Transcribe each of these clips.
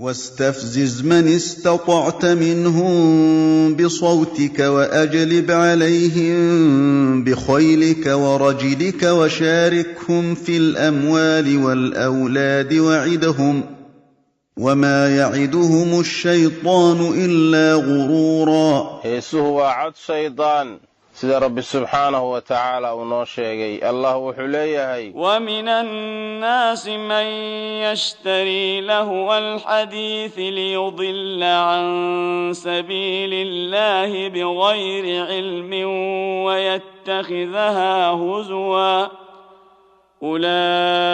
واستفزز من استطعت منهم بصوتك وأجلب عليهم بخيلك ورجلك وشاركهم في الأموال والأولاد وعدهم وما يعدهم الشيطان إلا غرورا. Heesuhu waa cod shaydaan, sida Rabbi subxaanahu wa tacaala uu noo sheegay. Allah wuxuu leeyahay: ومن الناس من يشتري لهو الحديث ليضل عن سبيل الله بغير علم ويتخذها هزوا أولئك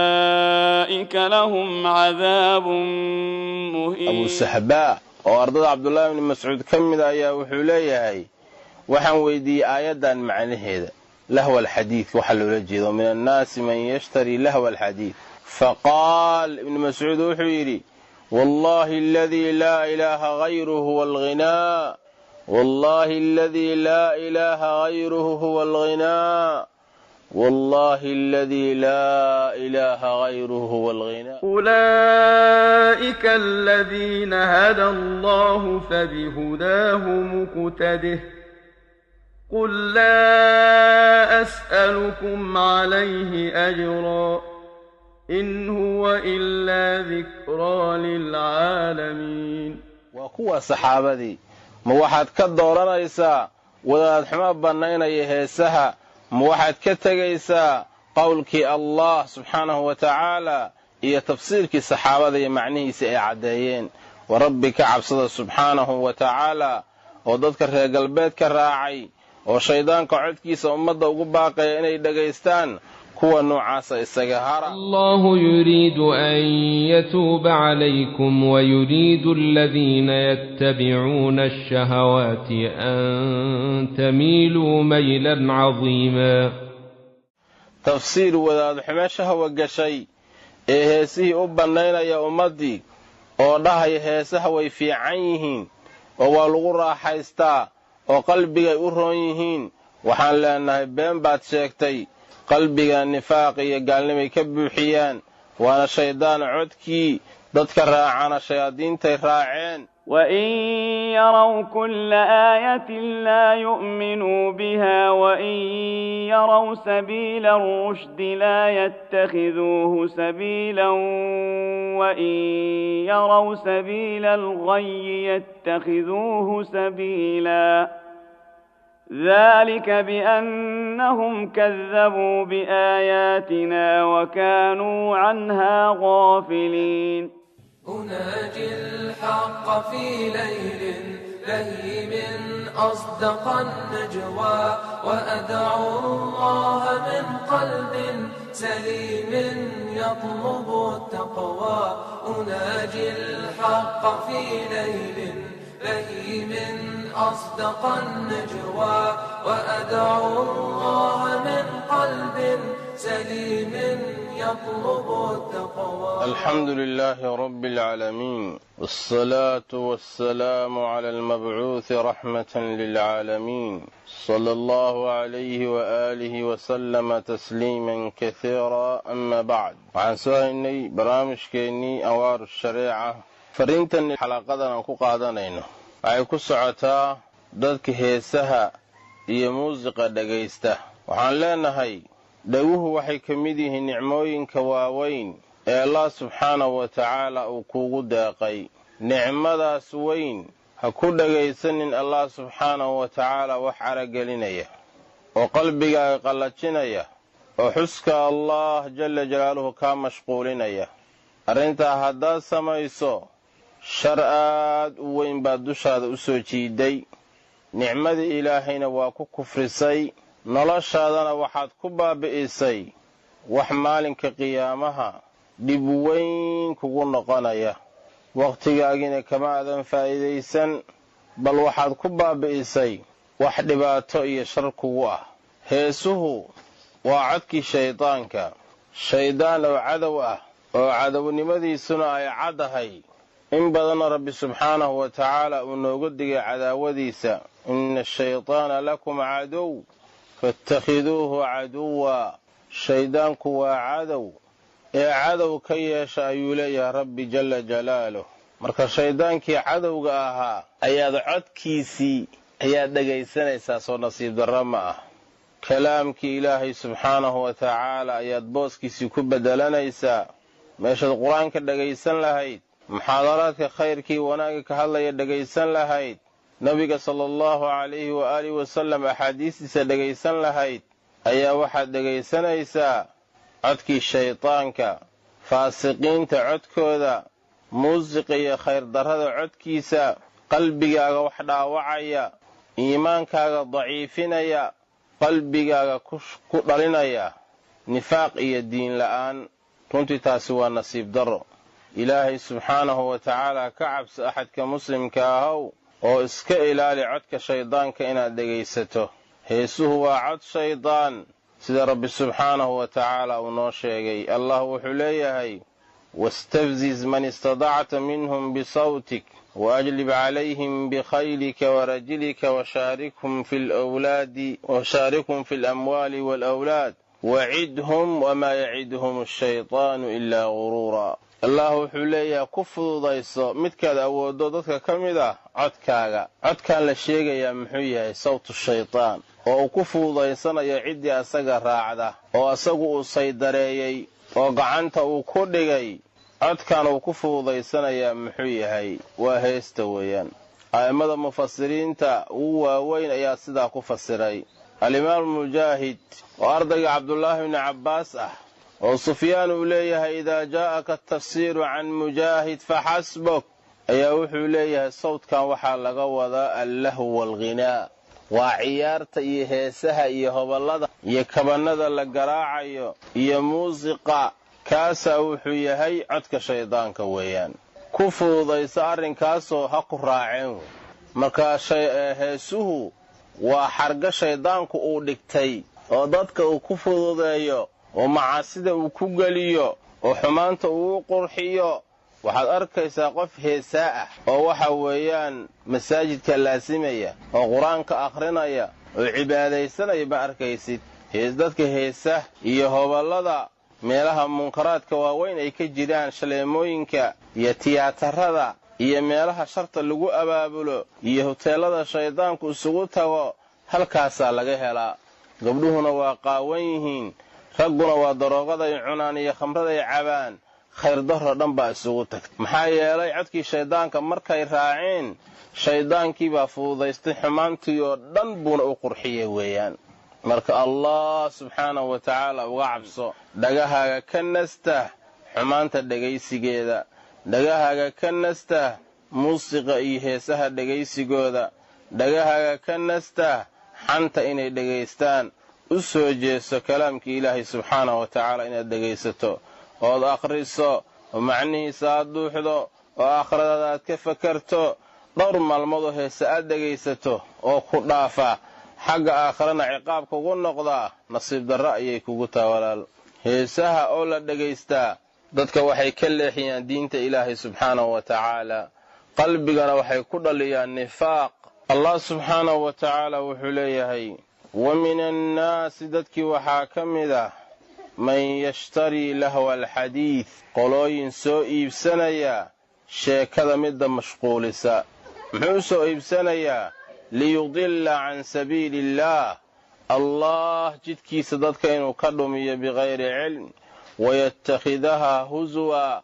لهم عذاب Abuu مهين. Saxbaa oo ardada Cabdullaahi bni Mascuud ka mid ayaa wuxuu leeyahay: waxaan weydiiyey aayaddan macnaheeda, lahwa alxadiid waxaa loola jeedo, min annaasi man yashtarii lahwa alxadiid. Faqaal Ibnu Mascuud wuxuu yidhi: wallahi aladii laa ilaaha hayruhu huwa alghinaa, wallahi aladii laa ilaaha hayruhu huwa alghinaa, wallahi aladii laa ilaaha hayruhu huwa alghinaa. أولئك الذين هدى الله فبهداه مقتده قل لا أسألكم عليه أجرا إن هو إلا ذكرى للعالمين. Waa kuwa saxaabadii. Ma waxaad ka dooranaysaa wadaad xumo bannaynaya heesaha? Ma waxaad ka tegaysaa qowlkii Allah subxaanahu wa tacaala iyo tafsiirkii saxaabada iyo macnihiisa ay caddeeyeen? Wa Rabbi ka cabsada subxaanahu wa tacaala, oo dadka reer galbeedka raacay oo shayddaanka codkiisa ummadda ugu baaqaya inay dhagaystaan, kuwa noocaasa isaga hara. الله يريد أن يتوب عليكم ويريد الذين يتبعون الشهوات أن تميلوا ميلا عظيما. Tafsiir wadaad xumo shahwa gashay ee heesihii u bannaynaya ummaddii oo dhahaya heesaha way fiican yihiin oo waa lagu raaxaystaa oo qalbigay u roon yihiin, waxaan leenahay: been baad sheegtay. Qalbiga nifaaq iyo gaalnimay ka buuxiyaan, waana shayddaan codkii. Dadka raacana shayaadiintay raaceen. وإن يروا كل آية لا يؤمنوا بها وإن يروا سبيل الرشد لا يتخذوه سبيلا وإن يروا سبيل الغي يتخذوه سبيلا ذلك بأنهم كذبوا بآياتنا وكانوا عنها غافلين. أناجي الحق في ليل لهيم أصدق النجوى وأدعو الله من قلب سليم يطلب التقوى. أناجي الحق في ليل لهيم أصدق النجوى وأدعو الله من قلب سليم يطلب التقوى. الحمد لله رب العالمين، والصلاة والسلام على المبعوث رحمة للعالمين، صلى الله عليه وآله وسلم تسليما كثيرا. أما بعد، waxaan soo haynay barnaamijkeennii Anwaaru Shareeca. Fariintan xalaqadan aan ku qaadanayno waxay ku socotaa dadka heesaha iyo muusiqa dhegaysta. Waxaan leenahay, dhaguhu waxay ka mid yihiin nicmooyinka waaweyn ee Allah subxaanahu wa tacaala uu kuugu deeqay. Nicmadaas weyn ha ku dhagaysanin Allah subxaanahu wa tacaala wax caragelinaya oo qalbigaaga qallajinaya oo xuska Allah jalla jalaaluhu kaa mashquulinaya. Arrintaa haddaad samayso, shar aad u weyn baad dushaada u soo jiiday, nicmadii Ilaahayna waa ku kufrisay, noloshaadana waxaad ku baabi'isay wax maalinka qiyaamaha dhib weyn kugu noqonaya. Wakhtigaagiina kama aadan faa'iidaysan, bal waxaad ku baabi'isay wax dhibaato iyo shar kugu ah. Heesuhu waa codkii shaydaanka, shayddaan oo cadow ah oo cadownimadiisuna ay caddahay. In badanna Rabbi subxaanahu wa tacaala uu nooga digay cadaawadiisa: ina ashaytaana lakum cadow faattakhiduuhu caduwa. Shayddaanku waa cadow ee cadow ka yeesha, ayuu leeyahay Rabbi jalla jalaaluh. Marka shaydaankii cadowga ahaa ayaad codkiisii ayaad dhegaysanaysaa, soo nasiib darro ma ah. Kalaamkii Ilaahay subxaanahu wa tacaala ayaad booskiisii ku beddelanaysaa. Meeshaad qur-aanka dhegaysan lahayd, muxaadaraadka khayrkii wanaagga ka hadlaya dhegaysan lahayd, nabiga sala allahu calayhi wa aalihi wasallam axaadiistiisa dhegaysan lahayd, ayaa waxaad dhegaysanaysaa codkii shaydaanka, faasiqiinta codkooda, muusiqa iyo khayrdarrada codkiisa, qalbigaaga wax dhaawacaya, iimaankaaga daciifinaya, qalbigaaga ku dhalinaya nifaaq iyo diin la'aan. Runtii taasi waa nasiib darro. Ilaahay subxaanahu wa tacaala ka cabso axadka muslimka ahow, oo iska ilaali codka shaydaanka inaad dhegaysato. Heesuhu waa cod shaydaan, sida Rabbi subxaanahu wa tacaala uu noo sheegay. Allah wuxuu leeyahay: wastafziz man istadacta minhum bisawtik waajlib calayhim bikhaylika warajlika washaarikhum fi lamwaali waalawlaad wacidhum wamaa yacidhum ashaytaanu ilaa guruura. Allah wuxuu leeyahay ku fududayso midkaad awooddo dadka ka mid ah codkaaga. Codkan la sheegayaa muxuu yahay? Sawtu shaytaan, oo uu ku fududaysanayo ciddii asaga raacda, oo asagu uu saydareeyey oo gacanta uu ku dhigay. Codkan uu ku fududaysanayaa muxuu yahay? Waa heesta weeyaan. A'immada mufasiriinta ugu waaweyn ayaa sidaa ku fasiray. Alimaam Mujaahid oo ardayga Cabdullaahi bni Cabbaas ah, oo Sufyaan uu leeyahay idaa jaa'aka atafsiiru can Mujaahid faxasbuk, ayaa wuxuu leeyahay sawdkan waxaa laga wadaa allahw waalghinaa, waa ciyaarta iyo heesaha iyo hoballada iyo kabannada la garaacayo iyo muusiqa. Kaasaa wuxuu yahay codka shaydaanka weeyaan. Ku fududaysa arrinkaasoo ha ku raaceen wey. Marka heesuhu waa xarga shaydaanku uu dhigtay oo dadka uu ku fududeeyo, oo macaasida uu ku geliyo, oo xumaanta uu u qurxiyo. Waxaad arkaysaa qof heesaa ah oo waxa weeyaan masaajidka laasimaya, oo qur-aanka akhrinaya, oo cibaadaysanaya ma arkaysid. Dadka heesa iyo hoballada meelaha munkaraadka waaweyn ay ka jiraan, shaleemooyinka iyo tiyaatarada iyo meelaha sharta lagu abaabulo iyo huteelada shaydaanku isugu tago, halkaasaa laga helaa. Gabdhuhuna waa qaawan yihiin, ragguna waa daroogaday cunaan iyo khamraday cabaan. Khayr darro dhan baa isugu tagtay. Maxaa yeelay codkii shaydaanka markay raaceen, shaydaankii baa fududaystay xumaantii oo dhan buuna u qurxiyey weeyaan. Marka Allah subxaanahu wa tacaala uga cabso, dhagahaaga ka nasta xumaanta dhegaysigeeda, dhagahaaga ka nasta muusiqa iyo heesaha dhegaysigooda, dhagahaaga ka nasta xanta inay dhegaystaan. U soo jeeso kalaamkii Ilaahay subxaanahu wa tacaala inaad dhegaysato, ood akhriso, oo macnihiisa aad duuxdo, oo aakhiradaada aad ka fakarto. Dhowr maalmoodoo heese aad dhegaysato oo ku dhaafa xagga aakhirana ciqaab kugu noqdaa, nasiib darro ayay kugu taa walaal. Heesaha oo la dhegaystaa dadka waxay ka leexiyaan diinta Ilaahay subxaanahu wa tacaala, qalbigana waxay ku dhaliyaan nifaaq. Allah subxaanahu wa tacaala wuxuu leeyahay: wa min annaasi, dadkii waxaa ka mid ah man yashtarii lahwa alxadiid, qolooyin soo iibsanaya sheekada midda mashquulisa. Muxuu soo iibsanayaa? Liyudilla can sabiili illaah, Allah jidkiisa dadka inuu ka dhumiyo bikayri cilm, wayatakhidahaa husuwa.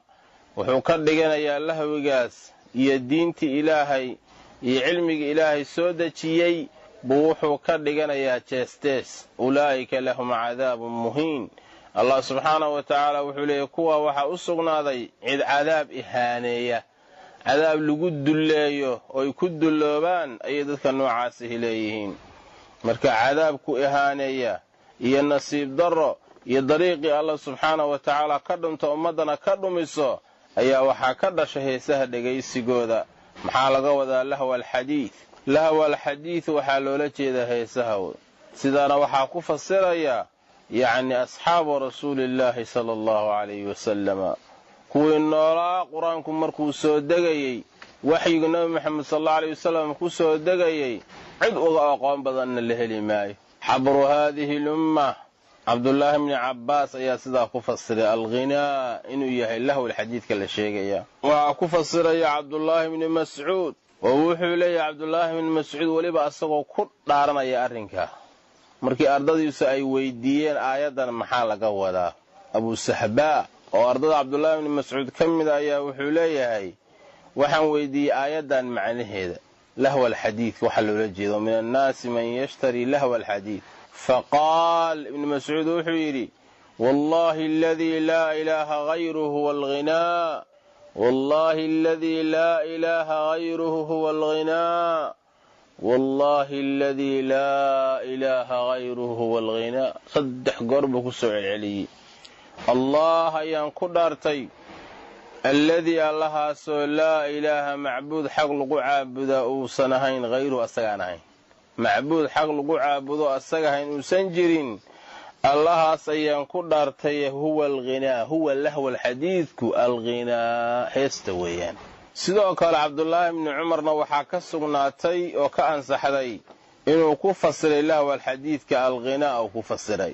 Wuxuu ka dhiganayaa lahwigaas iyo diintii Ilaahay iyo cilmiga Ilaahay soo dejiyey buu wuxuu ka dhiganayaa jeestees. Ulaa'ika lahum cadaabun muhiin. Allah subxaanahu wa tacaala wuxuu leeyahy kuwaa waxaa u sugnaaday cid cadaab ihaaneeya, cadaab lagu dulleeyo ooy ku dulloobaan ayay dadka noocaasihi leeyihiin. Marka cadaabku ihaaneeya iyo nasiib darro iyo dariiqii Allah subxaanahu wa tacaala ka dhunto ummaddana ka dhumiso ayaa waxaa ka dhasha heesaha dhegaysigooda. Maxaa laga wadaa lahwa alxadiid? Lahwa alxadiid waxaa loola jeedaa heesaha. Sidaana waxaa ku fasiraya yacni asxaabu rasuulillaahi sala allahu calayhi wasalama, kuwii noolaa qur-aanku markuu soo degayey, waxyigu nabi Maxamed sala allahu alayhi wasalam ku soo degayey, cid uga aqoon badanna la heli maayo. Xabru haadihi lumma, Cabdullaahi bni Cabbaas ayaa sidaa ku fasiray alghinaa inuu yahay lahwalxadiidka la sheegaya. Waxaa ku fasiraya Cabdullaahi bni Mascuud, oo wuxuu leeyahay Cabdullaahi bni Mascuud weliba asagoo ku dhaaranaya arrinkaa. Markii ardadiisu ay weydiiyeen aayaddan maxaa laga wadaa, Abuu Sahbaa oo ardada Cabdullaahi bni Mascuud ka mid a ayaa wuxuu leeyahay waxaan weydiiyey aayaddan macnaheeda, lahwa alxadiidka waxaa loola jeedo, min annaasi man yashtarii lahwa alxadiid. Faqaal Ibnu Mascuud wuxuu yidhi wallaahi aladii laa ilaaha hayruhu huwa alghinaa, wallaahi aladii laa ilaaha hayruhu huwa alghinaa, wallaahi aladii laa ilaaha hayruhu huwa alghinaa. 3 goor buu ku soo celceliyey. Allah ayaan ku dhaartay, alladii allahaasoo laa ilaaha macbuud xaq lagu caabudaa uusan ahayn hayruhu asagaan ahayn, macbuud xaq lagu caabudo asaga ahayn uusan jirin, allahaas ayaan ku dhaartay huwa alghinaa, huwa lahwa alxadiidku alghinaa, heesta weeyaan. Sidoo kale Cabdullaahi bni Cumarna waxaa ka sugnaatay oo ka ansaxday inuu ku fasiray lahwa alxadiidka alghinaa uu ku fasiray.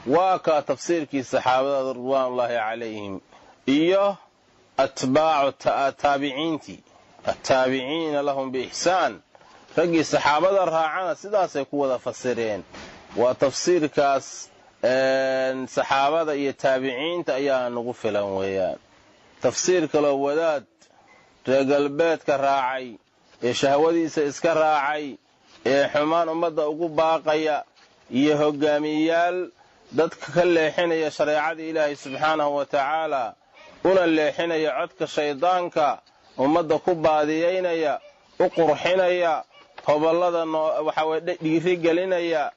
Waa kaa tafsiirkii saxaabada ridwaanullaahi calayhim iyo atbaacu taabiciintii, attaabiciina lahum biixsaan, raggii saxaabada raacana sidaasay ku wada fasireen. Waa tafsiirkaas saxaabada iyo taabiciinta ayaa nagu filan weeyaan. Tafsiir kaloo wadaad reer galbeedka raacay ee shahwadiisa iska raacay ee xumaan ummadda ugu baaqaya iyo hogaamiyayaal dadka ka leexinaya shareecada Ilaahay subxaanahu wa tacaala, una leexinaya codka shaydaanka, ummadda ku baadiyaynaya, u qurxinaya, hobollada waxaweye dhiiri gelinaya,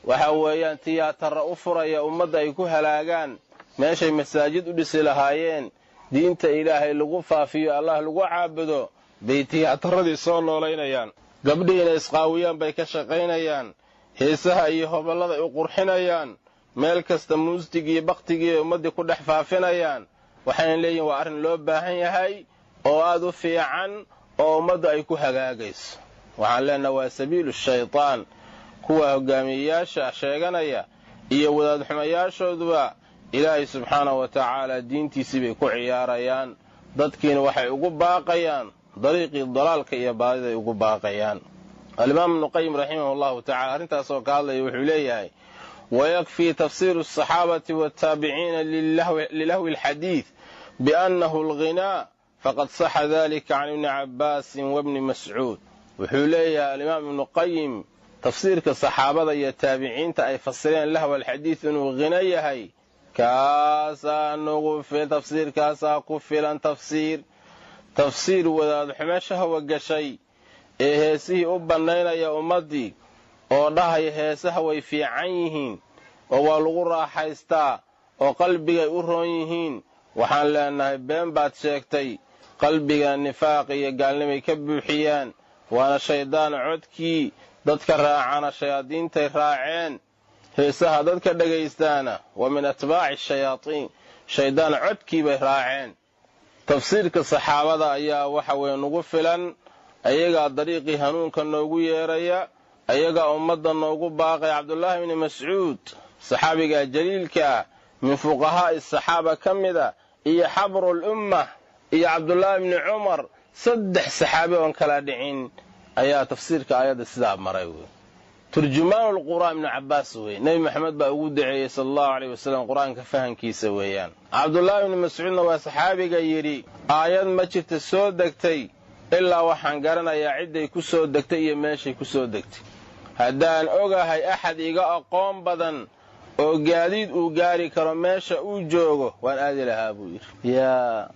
waxa weeyaan tiyaatarra u furaya ummadda ay ku halaagaan meeshay masaajid u dhisi lahaayeen, diinta Ilaahay lagu faafiyo, Allah lagu caabudo, bay tiyaatarradii soo noolaynayaan. Gabdhihiina isqaawiyaan bay ka shaqaynayaan, heesaha iyo hobollada ay u qurxinayaan, meel kasta muustig iyo baktigii ay ummaddii ku dhex faafinayaan. Waxayna leeyihin waa arrin loo baahan yahay oo aad u fiican oo ummaddu ay ku hagaagayso. Waxaan leenaha waa sabiilu shaytaan. Kuwa hogaamiyeyaasha sheeganaya iyo wadaadxumayaashooduba Ilaahay subxaanahu wa tacaala diintiisii bay ku ciyaarayaan, dadkiina waxay ugu baaqayaan dariiqii dalaalka iyo baadiday ugu baaqayaan. Alimaam Ibnu Qayim raximahullahu tacala arrintaasoo ka hadlaya wuxuu leeyahay wayakfii tafsiiru asaxaabati waataabiciina lilahwi alxadiid biannahu alghinaa faqad saxa dalika can Ibni Cabbaasin wabni Mascuud. Wuxuu leeyahay alimaam Ibnu Qayim tafsiirka saxaabada iyo taabiciinta ay fasireen lahwa alxadiid inuu ghino yahay, kaasaa nagu tafsiirkaasaa ku filan tafsiir. Tafsiir wadaad xumo shahwa gashay ee heesihii u bannaynaya ummaddii oo dhahaya heesaha way fiican yihiin oo waa lagu raaxaystaa oo qalbigay u roon yihiin, waxaan leenahay been baad sheegtay. Qalbiga nifaaq iyo gaalnimay ka buuxiyaan, waana shaydaan codkii, dadka raacana shayaadiintay raaceen, heesaha dadka dhegaystaana waa min atbaaci shayaatiin, shaydaan codkii bay raaceen. Tafsiirka saxaabada ayaa waxa weeye nagu filan, ayagaa dariiqii hanuunka noogu yeeraya, ayagaa ummadda noogu baaqay. Cabdullaahi bni Mascuud saxaabiga jaliilka ah min fuqahaa'i saxaaba ka mida, iyo xabrul umma iyo Cabdullaahi bni Cumar, 3 saxaabi oon kala dhicin ayaa tafsiirka aayadda sidaa maray wey. Turjumaanul Qur'aan Ibnu Cabbaas wey, Nebi Maxamed baa ugu duceeyey sala allahu alayhi wasallam qur-aanka fahankiisa weeyaan. Cabdullaahi bni Mascuudna waa saxaabiga yidhi aayad ma jirta soo degtay ilaa waxaan garanayaa cidday ku soo degtay iyo meeshay ku soo degtay. Haddaan ogahay axad iga aqoon badan oo gaadiid uu gaari karo meesha uu joogo waan aadi lahaa buu yidhi. Yaa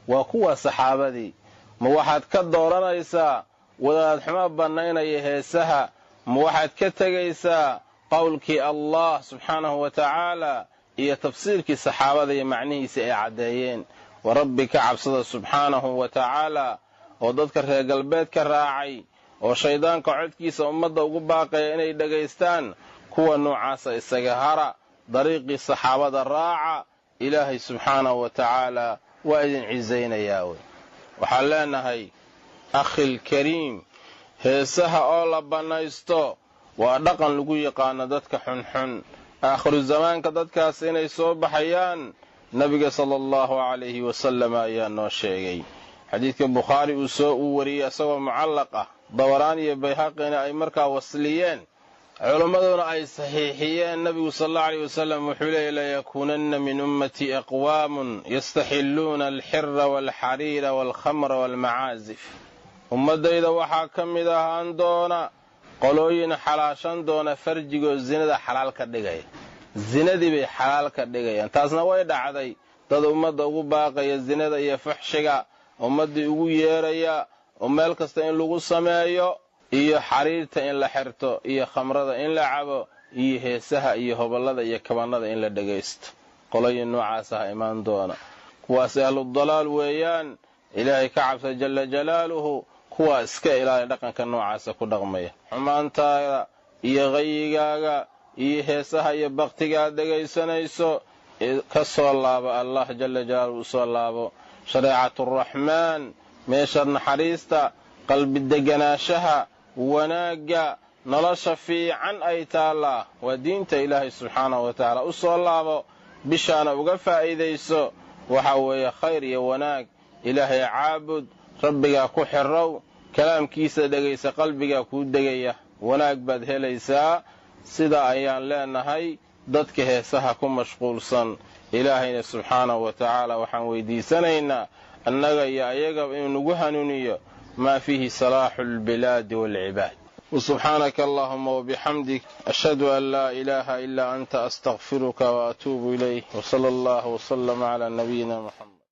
waa kuwa saxaabadii. Ma waxaad ka dooranaysaa wadaad xumo bannaynaya heesaha? Ma waxaad ka tegaysaa qowlkii Allah subxaanahu wa tacaala iyo tafsiirkii saxaabada iyo macnihiisa ay caddeeyeen? Wa rabbi ka cabsada subxaanahu wa tacaala oo dadka reer galbeedka raacay oo shaydaanka codkiisa ummadda ugu baaqaya inay dhagaystaan, kuwa noocaasa isaga hara, dariiqii saxaabada raaca. Ilaahay subxaanahu wa tacaala waa idin cisaynayaa wey. Waxaan leenahay akhil kariim, heesaha oo la bannaysto waa dhaqan lagu yaqaano dadka xunxun. Aakhiru zamaanka dadkaas inay soo baxayaan nabiga sala allahu calayhi wasalam ayaa noo sheegay. Xadiidka Bukhaari uu wariyey isagoo mucallaq ah, Dabaraani iyo Bayhaqina ay markaa wasliyeen, culimmaduna ay saxiixiyeen. Nabigu sala allahu alayhi wasalam wuxuu leeyay: layakuunanna min ummatii aqwaamun yastaxilluuna alxira waalxariira waalkhamra waalmacaazif. Ummaddayda waxaa ka mid ahaan doona qolooyin xalaashan doona farjigoo zinada xalaal ka dhigaya. Zinadii bay xalaal ka dhigayaan. Taasna way dhacday. Dad ummadda ugu baaqaya zinada iyo fuxshiga, ummaddii ugu yeeraya oo meel kasta in lagu sameeyo, iyo xariirta in la xirto, iyo khamrada in la cabo, iyo heesaha iyo hoballada iyo kabannada in la dhegaysto. Qolooyin noocaas ah imaan doona. Kuwaas ahludalaal weeyaan. Ilaahay ka cabsa jalla jalaaluhu. Kuwaa iska ilaali dhaqanka noocaasa ku dhaqmaya. Xumaantaada iyo qayigaaga iyo heesaha iyo baktiga aad dhegaysanayso ka soo laabo, Allah jalla jalaaluhu u soo laabo. Shareecaturaxmaan, meesha naxariista, qalbi deganaanshaha, wanaagga, nolosha fiican ay taallaa waa diinta Ilaahay subxaanahu wa tacaala. U soo laabo, bishaana uga faa'iidayso. Waxa weeye khayr iyo wanaag. Ilaahay caabud, rabbigaa ku xirrow, kalaamkiisa dhegaysa, qalbigaa kuu degaya, wanaag baad helaysaa. Sidaa ayaan leenahay dadka heesaha ku mashquulsan. Ilaahayna subxaanahu wa tacaala waxaan weydiisanaynaa annaga iyo ayagaba inuu nagu hanuuniyo maa fiihi salaaxu albilaadi waalcibaad. Subxaanaka allahuma wabixamdik, ashhadu an laa ilaaha ilaa anta, astakfiruka waatuubu ilayh, wsala allahu wasalama calaa nabiyina Muxamed.